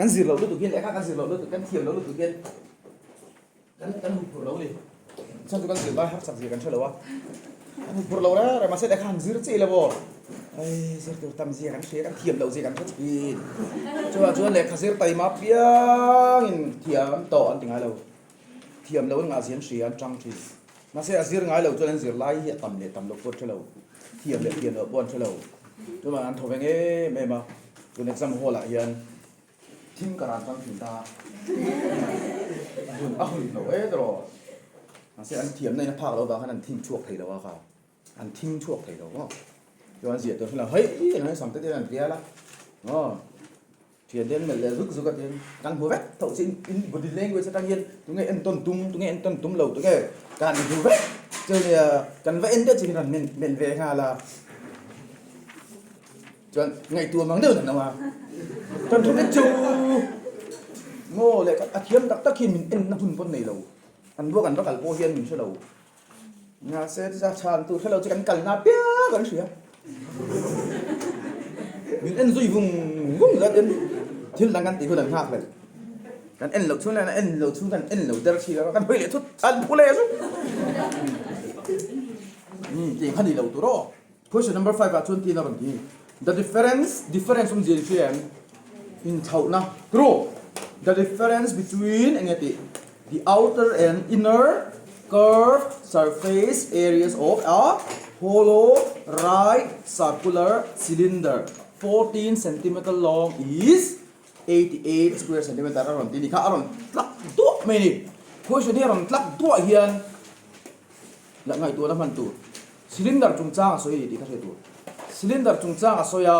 Kan zir loh lutuk hian lehkha kan zir loh lutuk kan thiam loh lutuk hian kan kan huphurh lo a ni. Chhan chu kan zir lai harsak zia kan hre lo a, kan huphurh lo reng reng mahse lehkha han zir chiah ila maw hei zir tur tam zia kan hria kan thiam loh zia kan hre thin. Chuvang chuan lehkha zir taima piangin thiam tawh an ti ngai lo. Thiam loh an ngah zia an hria an tang thin. Mahse a zir ngai lo chuan an zir lai hi a tam leh tam loh pawh an hre lo, thiam leh thiam loh pawh an hre lo. Chuvang an tho veng em em a, tun exam hall ah hian thim ka ran tang thin ta a, a hun lo e tawh. Mahse an thiamna in a phak loh vang khan an thim chhuak thei lo a kha, an thim chhuak thei lo maw. Chuan ziah tur hre lo hei an sam te te an pial a maw. Thian te an melh leh zuk zuk a tiin kan hmu vek tho chi in body language atang hian tunge entawn tum tunge entawn tum lo tunge kan hmu vek chu nia kan va en deuh chi hian rawn melh ve nghal a chuan ngaihtuah mang deuh an awm a kan thu vek chu maw leh a thiam tak tak hian min en na hun pawn nei lo an ruak an va kal pawh hian min hre lo. Mahse chhan tur hrelo chu kan kalna piang kan hria. Min en zui vung vung zat in thil dang kan tih hun an nghak hlel. Kan en loh chhung hian en loh chhung kan en lo der thin a, kan hawi leh thut an phu leh zuk. Tih kha ni lo tur aw. Question number 5 ah chuan tin a rawn ti. The difference, difference awmzia in hria em? Inthlauhna, true. The difference between enge tih? The outer and inner curved surface areas of a hollow right circular cylinder 14 centimeter long is 88 square centimeter a rawn ti a ni kha a rawn tlak duah mai a ni. Question hi a rawn tlak duah hian lah ngaihtuahna hman tur cylinder chungchang a sawi a ni tih ka hriat tur. Cylinder chungchang a sawi a,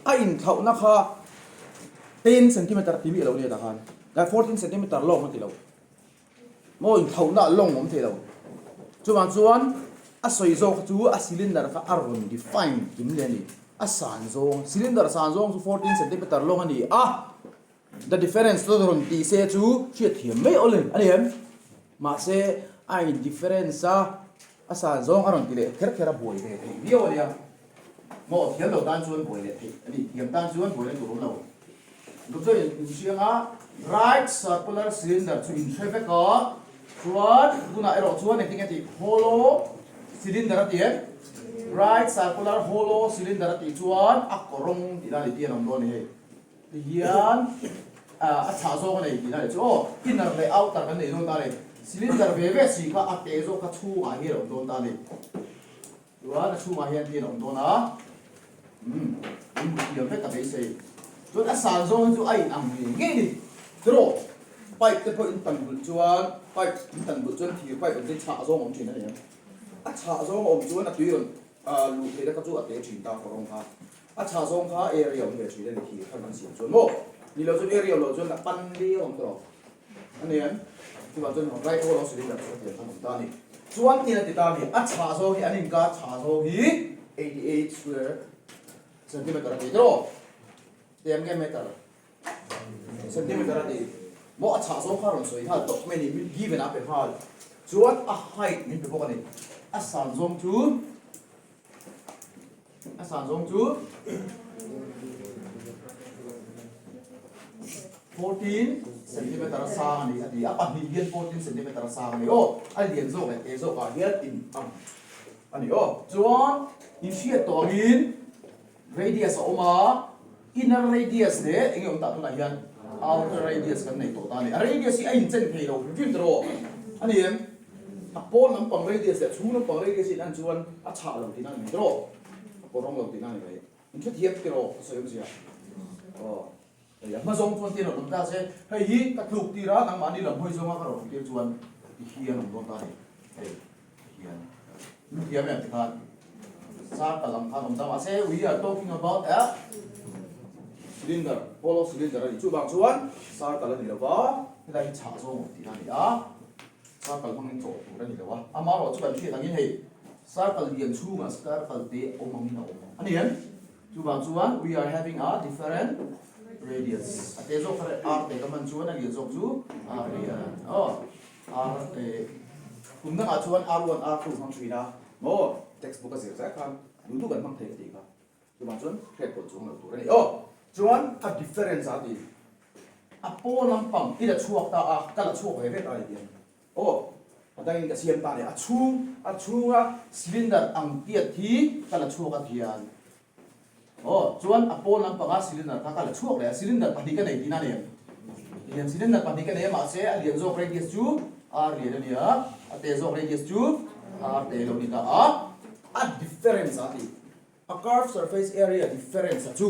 a inthlauhna kha 10 centimeter ti miah lo nia tah khan. Tlai 14 centimeter lawng a ti lo. Maw inthlauhna lawng awm thei lo. Chuvang chuan a sawi zawk chu a cylinder kha a rawn define kim leh a ni. A san zawng, cylinder san zawng chu 14 centimeter lawng a ni a. The difference chu rawn tih se chu hriatthiam mai awl a ni em? Mahse a in difference a, a san zawng a rawn ti leh kher kher a buai ve thei viau a nia. Maw thiam lo tan chuan buai leh theih a ni. Thiam tan chuan buai leh tur awm lo. Lu chu in hriang a, right circular cylinder chu in hre vek a, chuan tunah erawh chuan engtin nge tih hollow cylinder a ti em? Right circular hollow cylinder a tih chuan a kawrawng tih dan iti an awm dawn a ni hei. Tihian a chhah zawk a nei tih na leh chu aw inner leh outer kan nei dawn ta a ni. Cylinder ve ve si kha a te zawk kha chhungah hian a awm dawn ta a ni. Chuan a chhungah hian tin a awm dawn a, umm in hmu thiam vek a beisei. Chuan a san zawng hi chu a in ang ngei ngei ni. Tiraw pipe te pawh in tan bulh chuan pipe in tan bulh chuan thir pipe ang chu chhah zawng a awm thin a ni ang. A chhah zawng a awm chuan a tui rawn luh theihna kha chu a te thin ta kawrawng kha. A chhah zawng kha area awm ve thin a ni thir khan an siam chuan maw. Ni lo chuan area awm loh chuan a pan viau ang tiraw. A ni em? Chuvang chuan right hall a cylinder chu hetiang khan awm ta a ni. Chuan tin a ti ta a ni, a chhah zawng hi an inkar chhah zawng hi 88 square centimeter a ti tiraw? Tiang nge meter? Centimeter a ti. Maw a chhah zawng kha rawn sawi nghal tawp mai a ni, min given a pe nghal. Chuan a height min pe bawk a ni. A san zawng chu A san zawng chu 14 centimeter a sang a ni a ti a, pahnih hian 14 centimeter a sang a ni aw, a lian zawk leh te zawkah hian in ang a ni aw. Chuan in hriat tawh angin radius a awm a, inner radius leh eng nge awm tah tunah hian outer radius kan nei tawh ta a ni. A radius hi a inchen thei lo hrim hrim tawh a ni em? A pawn lampang radius leh chhung lampang radius in an chuan a chhah lo tihna a ni mai tiraw? A pawrawng lo tihna a ni mai. In hrethiam tiraw ka sawi awmzia? Aw. Hei a hma zawng chuan tir rawn awm ta se, hei hi ka tluk tir a, nangmahni lam hawi zawnga ka rawn awm tir chuan ti hian awm dawn ta a ni. Hei ti hian. In hrethiam em tikhan circle ang khan awm ta mahse we are talking about a cylinder, hollow cylinder a ni. Chuvang chuan circle a ni lova, helai hi chhah zawng awm tihna a ni a. Circle hmangin chawh tur a ni lo a, amaherawh chu kan hriat angin hei circle lian chhungah circle te awm angin a awm a ni em? Chuvang chuan we are having a different radius. A te zawk kha r te ka hman chuan a lian zawk chu r lian aw r te kum dangah chuan r1 r2 hmang thin a maw textbook a zir zai khan duh duh kan hmang thei ka tih kha chuvang chuan hriat pawlh chuang lo tur a ni aw chuan a difference a ti. A pawn lampang i la chhuak ta a, ka la chhuak ve ve ta a ni tih a ni. Aw, a dangin ka siam ta a ni. A chhung, a chhunga cylinder ang tiat hi ka la chhuak a thian. Aw, chuan a pawn lampanga cylinder kha ka la chhuak leh a, cylinder pahnih ka nei tihna a ni em? Lian cylinder pahnih ka nei a, mahse a lian zawk radius chu R lian a ni a, a te zawk radius chu R te lo ni ta a. A difference a ti. A curved surface area difference a chu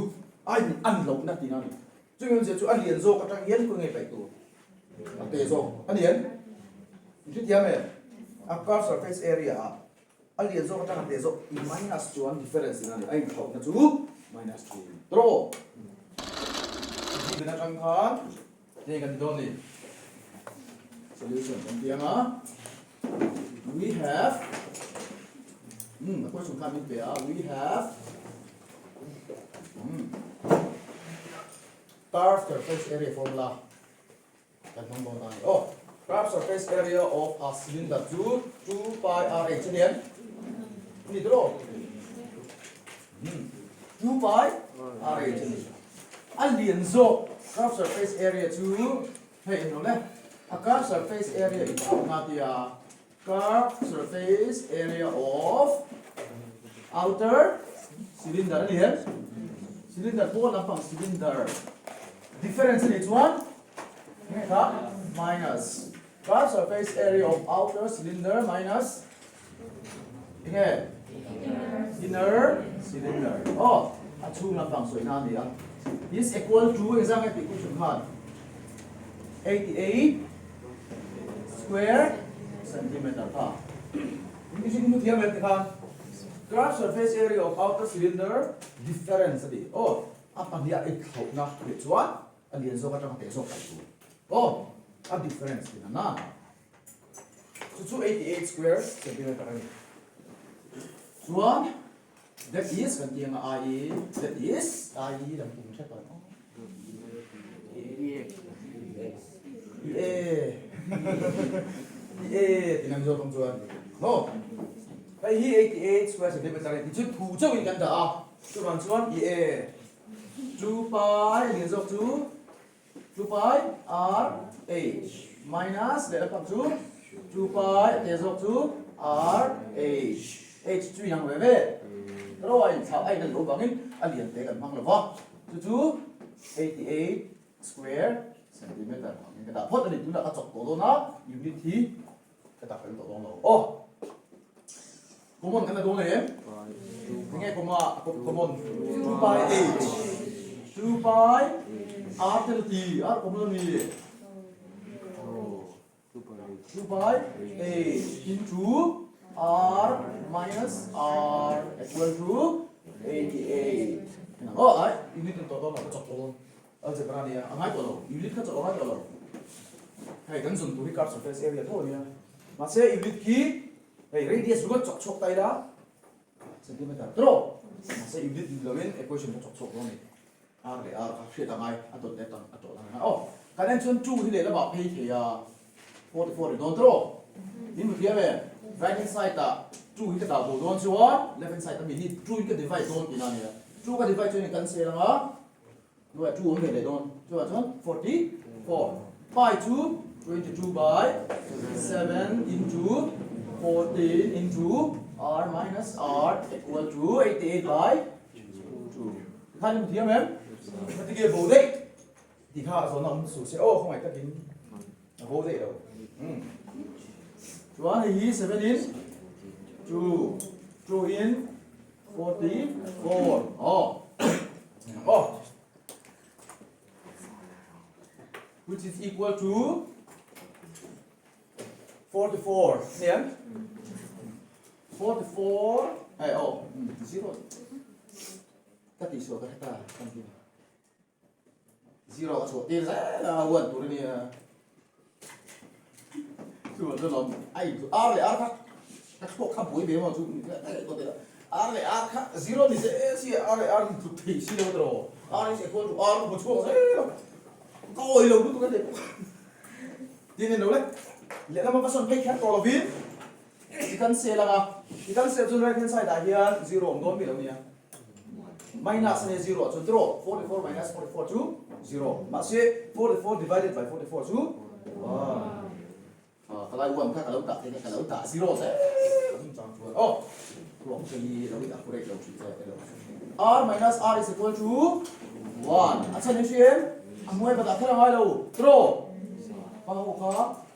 a in an lohna tihna a ni. Chumi awmzia chu a lian zawk atang hian khaw nge paih tur a te zawk a ni em? In hrethiam em? A curved surface area ah a lian zawk atang a te zawk i minus chuan difference tihna a ni. A inthlauhna chu minus thin. Tawh! Given atang khan hei kan ti dawn ni. Solution kan ti ang a. We have a question khan min pe a we have curved surface area formula kan hmang dawn ta a ni aw curved surface area of a cylinder chu 2 pi r h a ni em ni tawh 2 pi r h a ni a lian zawk curved surface area chu Hei eng lo le, a curved surface area in chhawk na tia curved surface area of outer cylinder a ni em? Cylinder pawn lampang cylinder difference a nih chuan enge kha minus curved surface area of outer cylinder minus enge inner cylinder aw a chhung lampang sawi na a ni a is equal to engzah nge tih question khan 88 square centimeter kha in hmu thiam em ti khan curved surface area of outer cylinder difference a ti aw a pahnih a inthlauhna leh chuan a lian zawk atanga teh zawk paih tur aw a difference ti na na Chu chu 88 square centimeter a ni. Chuan that is kan tih anga I that is I lam tum hrep ang aw. E E ti nam zawk ang chuan no. Hei hi 88 square centimeter a ni. Tichuan thu chauhin kan dah a. Chuvang chuan E 2 pi lian zawk chu 2 pi r h minus leh lampang chu 2 pi a te zawk chu r h h chu inang ve ve ro a inthlah a in a luh vangin a lian te kan hmang lo va chu chu 88 square centimeter angin ka dah phawt a ni tunah ka chawk tawh dawn a unit hi ka dah fel tawh dawn lo aw common kan la dawn em enge common 2 pi h 2 pi r te ti r common ami 2 pi h into r minus r equal to 88 oh ai unit in to to ka chok to algebra nia angai to lo unit kha chok angai to lo hei kan zun tur hi curved surface area tho ania mahse unit khi Hei radius ringawt chawk chhuak ta ila centimeter tawh mahse unit ni loin equation kha chawk chhuak dawn a ni. R leh R kha hriat a ngai a dawt leh tam a tawh lang a aw. Kan en chuan 2 hi lehlamah phei thei a 44 ni dawn tawh min hmu thiam em? Right hand side ah 2 hi ka dah bo dawn chuan left hand side ami hi 2 in ka divide dawn tihna a nia. 2 ka divide chuan in kan sel anga Nuai 2 awm ve leh dawn. Chuvah chuan 44. Pi chu 22 by 7 into 14 into r minus r equal to 88 by 2. Tikhan in thiam em? Heti ge bo daih. Tikha zawhna awm suh se aw khawngaih takin a bo daih lo. Chuan hei hi 7 in 2 2 in 44 aw aw which is equal to 44 nian 44 ai aw zero ka ti so ka ta kan ti Zero a chhuah tir zel a, one tur a nia. Chu chu lawm ai chu R leh R kha ka thluak kha buai ve maw chu R leh R kha zero ni se si R leh R in tluk thei si lo tiraw R is equal to R ka hmu chhuak zel a ka awi lo lutuk a ni tin en lo le lehlam a va sawn phei kher tawh lovin i kan sel anga i kan sel chuan right hand side ah hian zero awm dawn mi lo nia. Minus a nia zero ah chuan tiraw 44 minus 44 chu zero. Mahse 44 divided by 44 chu one. Ah ka lai one kha ka lo dah thei ka lo dah zero zel a hun chang chuan aw ruang te hi lo in accurate lo thin che elo. R minus R is equal to one. A chhan in hria em? A hnuai va dah kher a ngai lo tiraw? Kha ho kha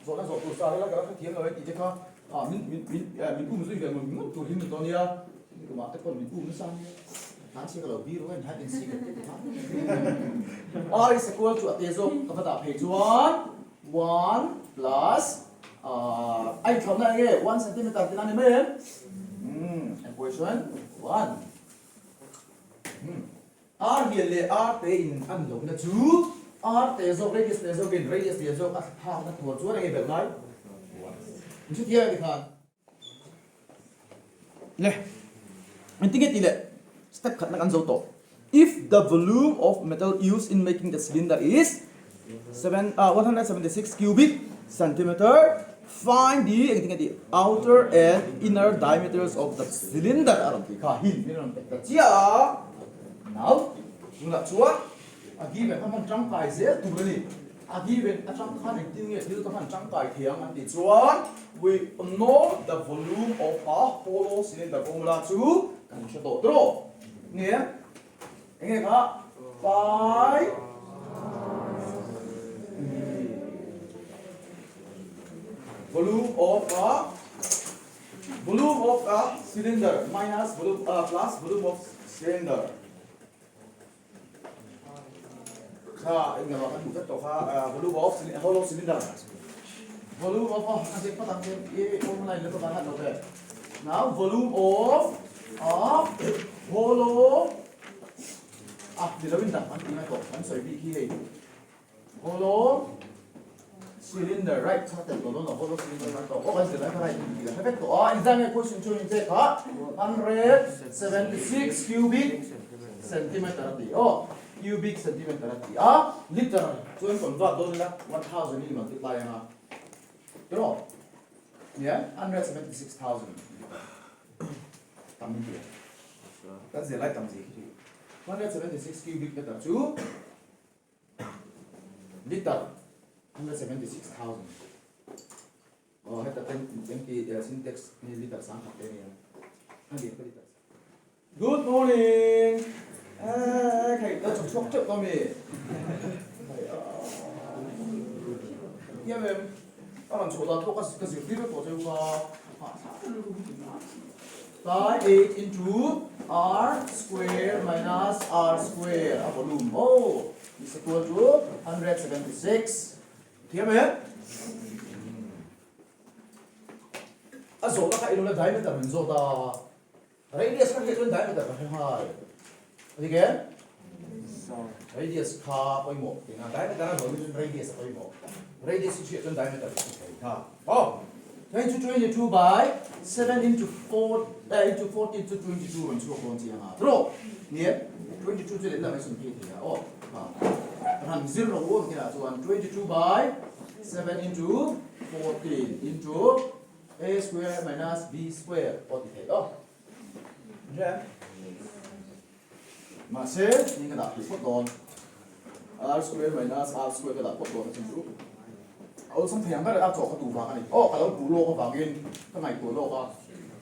zawhna zawh tur sa ila ka la hrethiam lo e tih te kha ah min min min min um zui ve ngun ngun tur hi ni dawn nia. Tumah te pawn min um nasa nia. Tlan chhia ka lo bir ruai hide and seek te ti kha. R is equal to a te zawk ka va dah phei chuan one plus a inthlauhna eng nge one centimeter tihna a ni mai em? Umm equation one. Umm R lian leh R te in an lohna chu R te zawk radius te zawkin radius lian zawk a thlakna tur chuan eng nge belh ngai? One. Inhrethiam em tikhan? Le, engtin nge tih leh step khatna kan zo tawh. If the volume of metal used in making the cylinder is 176 cubic centimeter, find the engtin nge tih outer and inner diameters of the cylinder a rawn tih kha hint min rawn pek ta chiah a. Now, tunah chuan a given kha hman tangkai zel tur a ni. A given atang khan engtin nge thil ka hman tangkai thei ang an tih chuan we know the volume of a hollow cylinder formula chu kan hre tawh tawh nge enge kha pi volume of a volume of a cylinder minus volume plus volume of cylinder. Kha engemaw kan hmuh vek tawh kha volume of hollow cylinder volume of a zek phawt ang che i formula in la han lo ve now volume of a hollow a ni lo in dang an tih na tawh kan sawi bik hi hei Hollow cylinder right chha tel tawh dawn lo hollow cylinder kan tawh kan zir lai kha right tih kan hre vek tawh a engzah nge question chu in che kha 176 cubic centimeter a ti aw cubic centimeter a ti a liter chuan convert dawn ila 1000 in multiply anga tiraw nia 176,000 liter tam in ti kan zir lai tam zir khi 176 cubic meter chu Liter 176,000 Aw heta ten engti syntax ni liter sang khat te ania a lian ka liter Good morning eh khai ta chuk chhuak teuh tawh mi Hiam em a rawn chhuah dan pawh ka zirtir vek tawh cheu kha Pi 8 into r square minus r square a volume oh is equal to 176. Thiam em? A zawhna kha ilo la diameter min zawt a. Radius kha hriat chuan diameter ka hre nghal. A dik em? Radius kha pawimawh tina diameter a zawh chuan radius a pawimawh. Radius hi hriat chuan diameter hi thei kha. Oh! 22 by 7 into 4 eh, into 14 to 22 rawn chhuak dawn chiang a. Tro! Nie, 22 chu lehlam mai sun phei thei a. Oh, ha. Ran zir lo uam kina chuan 22 by 7 into 14 into a square minus b square pawh ti thei aw. Hre? Mahse, ni ka dah phei phawt dawn. R square minus R square ka dah phawt dawn a chin chu. A awlsam thei ang ber a chaw kha tu vang a ni. Aw, ka lo puh lawk avangin ka ngaihtuah lawk a.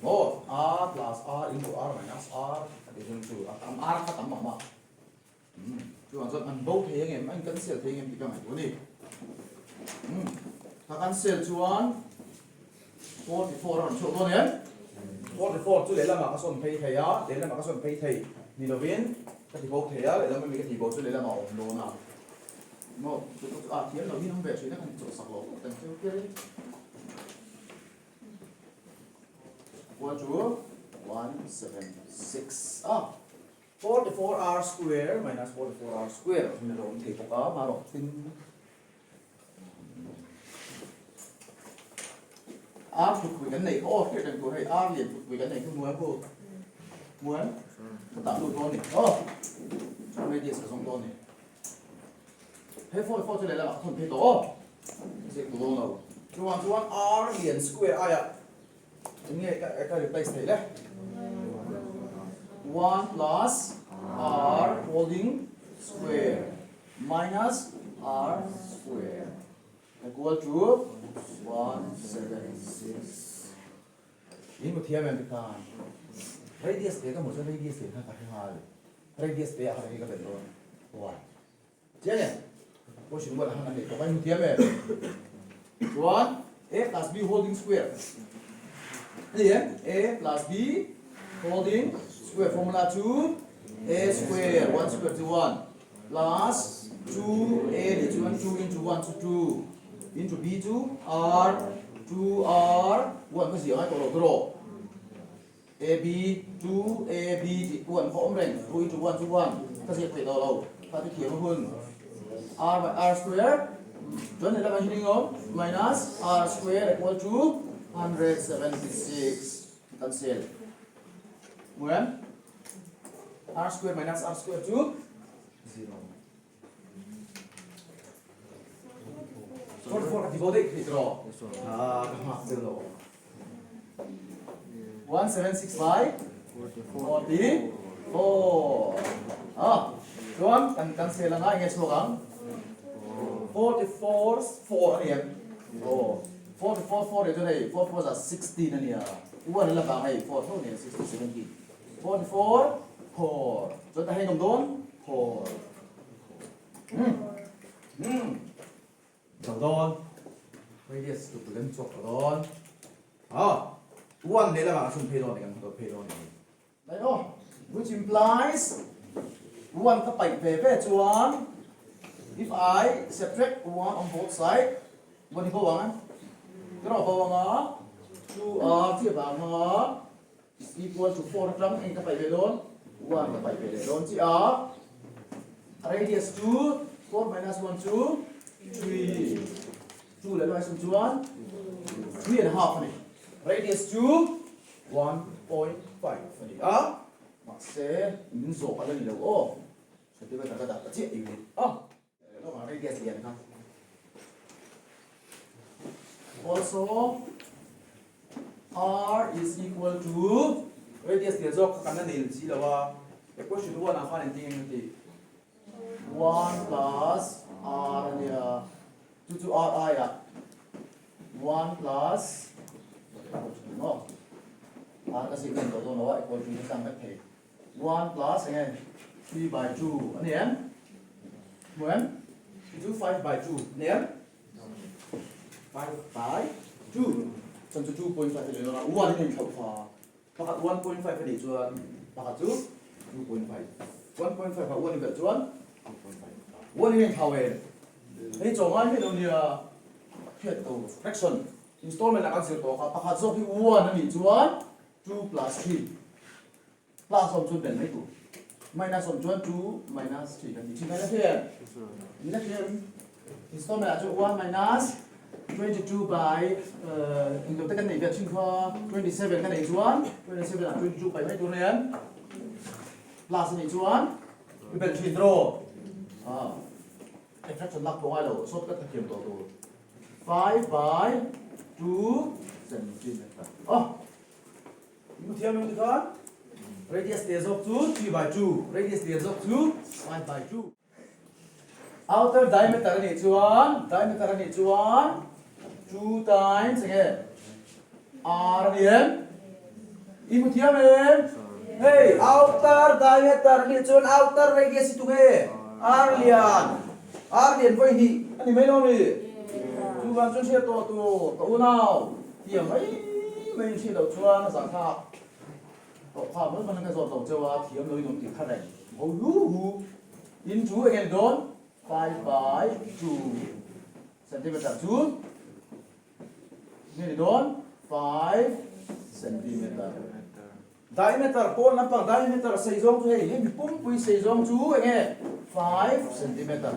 Aw, R plus R into R minus R a tih hun chu a tam R kha tam mah mah. Umm, chuvang chuan an bo thei ang em, a in cancel thei ang em tih ka ngaihtuah a ni. Umm, ka cancel chuan 44 a rawn chhuak dawn em? 44 chu lehlamah ka sawn phei thei a, lehlamah ka sawn phei thei ni lovin ka ti bo thei a, lehlam ami ka ti bo chu lehlamah a awm dawn a. Maw, chu chu a thiam lo hi an awm ve thin a, kan chawhsak lo tawp teng cheu kher in. Equal to 176 a. 44 r square minus 44 r square a lo awm thei bawk a, marawh tin R thutpui kan neih aw hriat reng tur hei R lian thutpui kan neih chu hmuai pu hmuai ka tah lut dawn ni aw chuan radius ka zawng dawn ni he 44 chu lehlamah ka thawn phei tawh aw zek duh dawn lo chuan chuan R lian square aia eng nge ka replace theih le 1 plus R holding square minus R square equal to 176. In mu thiam em tikhan radius te ka hmuh chuan radius te kha ka hre nghal radius te ah khan hei ka belh dawn one Chiang em? Question buat han a nei tawp a, i hmu thiam em? Chuan A plus B holding square a ni em? A plus B holding square formula chu A square 1 square chu 1 plus 2A nih chuan 2 into 1 chu 2 into B chu R 2R 1 ka ziah ngai tawh lo tawh A B 2 A B tih 1 kha awm reng 2 into 1 chu 1 ka ziak theih tawh lo kha ti thiam a hun R by R square chuan he lamah hian eng awm minus R square equal to 176 cancel hmu em R square minus R square chu 0 44 ka ti bo daih theih tawh ah ka nghak tel lo 176 by 44 ah chuan kan kan sel anga enge chhuak ang 44 4 ani em oh 44 4 leh chuan hei 4 4 za 16 ania 1 ala vang hei 4 tho ania 16 17 44 4 chuan ta hei ngam dawn 4 hmm hmm Zo dawn radius chu lem chhuak tawh dawn a one leh lamah ka chhun phei dawn ni kan hmu phei dawn ni Daih aw which implies one ka paih ve ve chuan if I subtract one on both side one hi bo ang e tiraw bo anga 2r chi vang hmanga is equal to 4 atang eng ka paih ve dawn 1 ka paih ve leh dawn chi a radius chu 4 minus 1 chu 3 2 leh lai sum chuan 3 and a half ani radius chu 1.5 ani a mahse min zawh ala ni lo aw centimeter ka dah ta chiah unit a Radius lian kha. Also R is equal to radius lian zawk kha kan la nei si lo a. Equation 1 ah khan engtin nge ti? 1 plus R ania. Chu chu R aiah 1 plus no. R ka ziak nen tawh dawn lo a equal to hi tlang vek thei. 1 plus enge 3 by 2 a ni em? Hmu em? Chu chu 5 by 2 a ni em? 5 by 2 chuan chu 2.5 a ni dawn a, 1 in a inthlauh kha pakhat 1.5 a nih chuan pakhat chu 2.5 1.5 ah 1 i belh chuan 2.5 1 in a inthlau em? Hei chaw ngai miah lo nia hriat tur fraction installment ah kan zir tawh kha pakhat zawk hi 1 a nih chuan 2 plus 3 Plus awm chuan belh mai tur. Minus awm chuan 2 minus 3 kan ti thin. Ngai la hriat? Ni la hriat? Installment ah chuan 1 minus 22 by englo te kan neih ve thin kha 27 ka neih chuan 27 ah 22 pai mai tur nen plus a nih chuan i belh thin draw. Ah, fraction lak pawh ngai lo, shortcut ka thiam tawh tur. 5 by 2 centimeter. Oh. Hmu thiam lo tikhan radius lian zawk chu 3 by 2, radius lian zawk chu 5 by 2. Outer diameter a nih chuan diameter a nih chuan 2 times enge r a ni em? I hmu thiam em? Hei outer diameter a nih chuan outer radius hi tunge? R lian r lian vawi hnih a ni mai lo mi? Chuvang chuan hriat tawh tur ka unau. Tiang mai mai in hriat loh chuan a zahthlak tawh kha mai hman ka zawt lo cheu a, thiam lo in awm tih kha reng ho hu hu in chu eng nge ni dawn 5 by 2 centimeter chu nge ni dawn 5 centimeter diameter pawn lampang diameter sei zawng chu hei hemi pumpui sei zawng chu eng nge 5 centimeter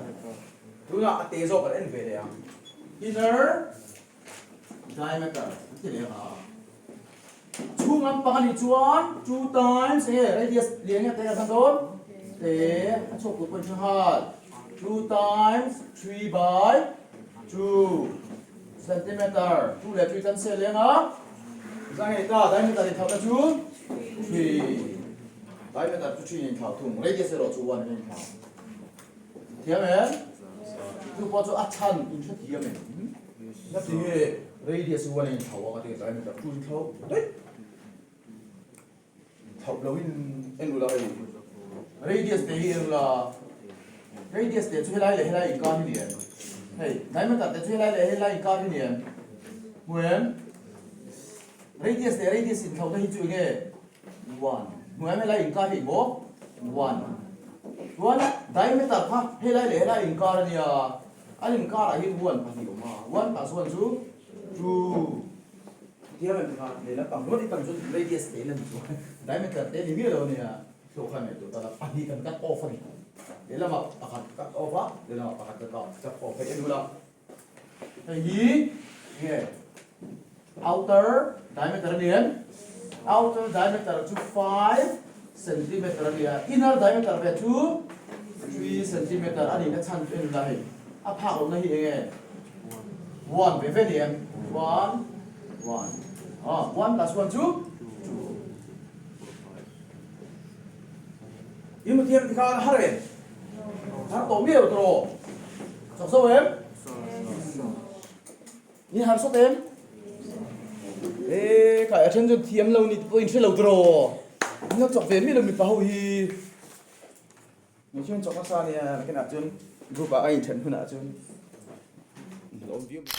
tunah a te zawk kan en ve leh ang inner Diameter an ti leh ang a. Chhung lampang a nih chuan 2 times enge radius lian nge te kan hman dawn? Te a chhuak tur pawh in hre nghal. 2 times 3 by 2 centimeter 2 leh 3 cancel leh ang a. Zang hei ta diameter in thawhna chu 3. Diameter chu three in inthlau thung, radius erawh chu one in a inthlau. Thiam em? Chu pawh chu a chhan in hre thiam em? Na ti nge radius one a inthlau a ka ti diameter two inthlau daih. Thlauh lo in en ula hei radius te hi en ula radius te chu helai leh helai inkar hi ni em? Hei diameter te chu helai leh helai inkar hi ni em? Hmu em? Radius leh radius inthlauhna hi chu enge? One. Hmu em helai inkar hi maw? One. Chuan diameter kha helai leh helai inkar a nia. An inkarah hian one pahnih a awm a. One plus one chu two. Thiam em kha lehlam pang ringawt i pan chuan radius te lan chuan diameter te ni miah lo a nia. Thluak khan ngaihtuah ta la pahnih kan cut off a ni. Lehlamah pakhat cut off a, lehlamah pakhat ka cut off hei en ula. Hei hi nge outer diameter a ni em? Outer diameter chu 5 centimeter a ni a, inner diameter ve chu 3 centimeter a nihna chhan chu en ila hei a phak lohna hi enge 1 ve ve ni em? 1 1 ah 1 plus 1 chu 2 I mu thiam tikhan har em? Har tawh miau tawh. Chawk zo em? Ni har sawt em? E kai a then chuan thiam lo ni pawh in hre lo tawh. Ni chawk ve mi lo mipa ho hi. Ni chuan chawk nasa nia nakinah chuan group ah a inthen hunah chuan lawm viau mai.